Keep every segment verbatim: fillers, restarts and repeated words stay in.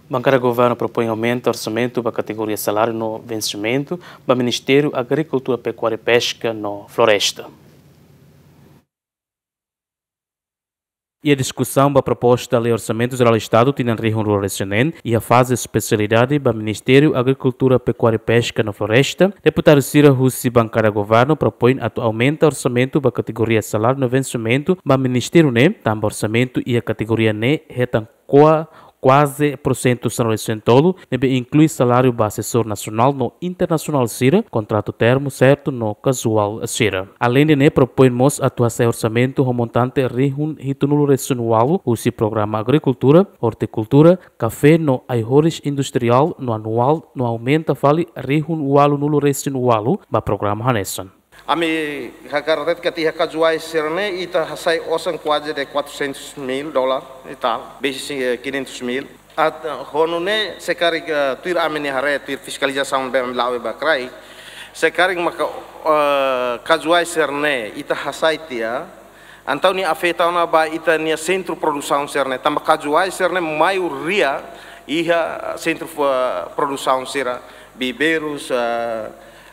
Bankada Governu propoin aumenta orsamentu ba kategoria saláriu no vensimentu ba Ministériu Agrikultura, Pekuária, Peska no Floresta. Iha diskusaun ba proposta lei Orsamentu Jerál Estadu tinan rihun rua resin neen iha faze espesialidade ba Ministériu Agrikultura, Pekuária, Peska no Floresta, deputadu sira husi bankada governu propoin atu aumenta orsamentu ba kategoria saláriu no vensimentu ba ministériu ne'e, tanba orsamentu iha kategoria ne'e hetan kua-, kuaze porsentu sanulu resin tolu, ne'ebé inklui saláriu ba asesór nasionál no internasionál sira, kontratu termu sertu no kazuál sira. Aleinde ne'e, propoin mós atu hasai orsamentu ho montante rihun hitunulu resin ualu husi programa agrikultura, ortikultura, kafé no ai-horis industriál no anuál no aumenta fali rihun ualunulu resin ualu ba programa hanesan. Ami hakarak hatete katak iha kazuál sira-ne'e ita hasai osan kuaze de quatrocentos mil dólar e tal, besik, eh, quinhentos mil. Atu, ho nune'e se karik, eh, tuir ami-nia haree, tuir fiskalizasaun be ami la'o ba kraik. Se karik maka, eh, kazuál sira-ne'e ita hasai tiha, entaun nia afeta ona ba ita-nia sentru produsaun sira-ne'e. Tanba kazuál sira-ne'e maioria iha sentru, eh, produsaun sira, viveirus, eh,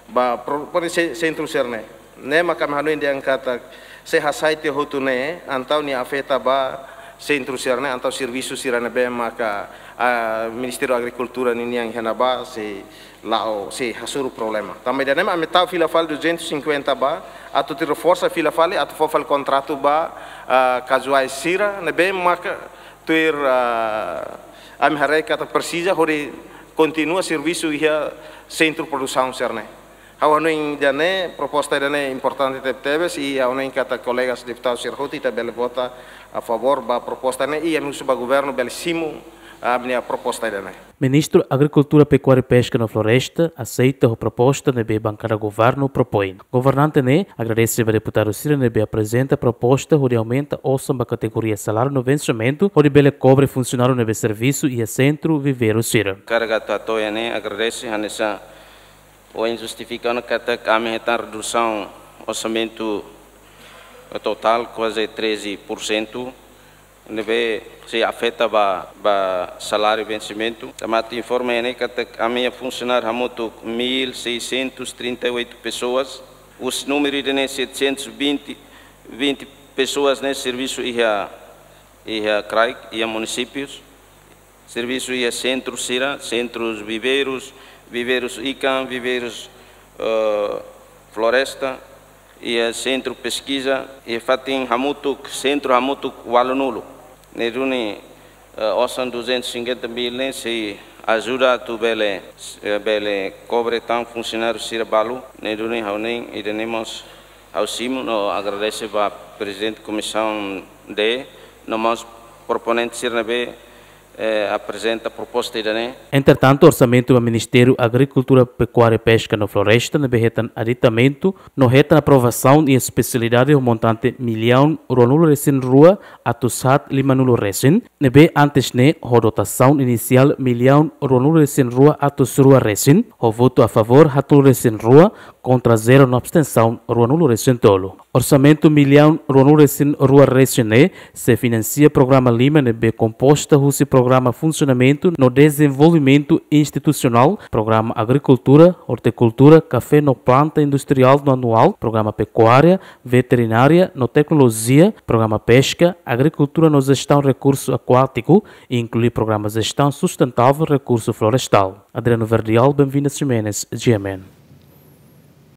ba pro-, pode ser sentru sira-ne'e. Ne'e maka ami hanoin dehan katak se hasai tiha hotu ne'e, entaun nia afeta ba sentru sira-ne'e, entaun servisu sira ne'ebé maka, ah, Ministériu Agrikultura ninian iha ne'ebá sei la'o, sei hasoru problema. Tanba ida-ne'e mak ami tau fila fali duzentos e cinquenta ba, atu tuir reforsa fila fali, atu fó fali kontratu ba, ah, kazuál sira ne'ebé maka tuir, ah, ami haree katak presiza hodi kontinua servisu iha sentru produsaun sira-ne'e. Ha'u hanoin ida-ne'e, proposta ida-ne'e importante tebetebes, i ha'u hanoin katak kolegas deputadu sira hotu ita bele vota a favór ba proposta ne'e, i ami husu ba governu bele simu, ah, ami-nia proposta ida-ne'e. Ministru Agrikultura, Pekuária, Peska no Floresta aseita ho proposta ne'ebé bankada governu propoin. Governante ne'e agradese ba deputadu sira ne'ebé aprezenta proposta hodi aumenta osan ba kategoria saláriu no vensimentu, hodi bele kobre funsionáriu ne'ebé servisu iha sentru viveiru sira. Karga tatoya ne'e agradese hanesan ohin justifika ona katak ami hetan redusaun orsamentu totál kuaze treze por cento, ne'ebé sei afeta ba, ba saláriu vensimentu. Tanba atu informa ne'e katak ami-nia funsionáriu hamutuk mil seiscentos trinta e oito pessoas, husi númeru ida-ne'e setecentos vinte, vinte pessoas ne'e servisu iha, iha kraik, iha munisípius. Servisu iha sentru sira, sentrus viveirus, viveirus ikan, viveirus, eh, floresta, iha sentru peskiza, iha fatin hamutuk, sentru hamutuk ualunulu. Ne'e duni, eh, osan duzentos e cinquenta mil ne'e sei ajuda atu bele, eh, bele kobre tan funsionáriu sira balu. Ne'e duni ha'u hanoin ida-ne'e mós ha'u simu no agradese ba Prezidente Komisaun D, no mós proponente sira ne'ebé eh, aprezenta proposta ida-ne'e. Entretantu, orsamentu ba Ministériu Agrikultura, Pekuária, Peska no Floresta ne'ebé hetan aditamentu no hetan aprovasaun iha espesialidade ho montante millaun ruanulu resin rua atus haat limanulu resin, ne'ebé antes ne'e ho dotasaun inisiál millaun ruanulu resin rua atus rua resin, ho votu a favór haatnulu resin rua, kontra zero no abstensaun ruanulu resin tolu. Orsamentu millaun ruanulu resin rua resin ne'e sei finansia programa lima ne'ebé komposta husi programa funsionamentu no dezenvolvimentu institusionál, programa agrikultura, ortikultura, kafé no planta industriál no anuál, programa pekuária, veterinária no teknolojia, programa peska, agrikultura no jestaun rekursu akuátiku, inklui programa jestaun sustentável rekursu florestál. Adriano Verdial, Benvinda Ximenes, G M N.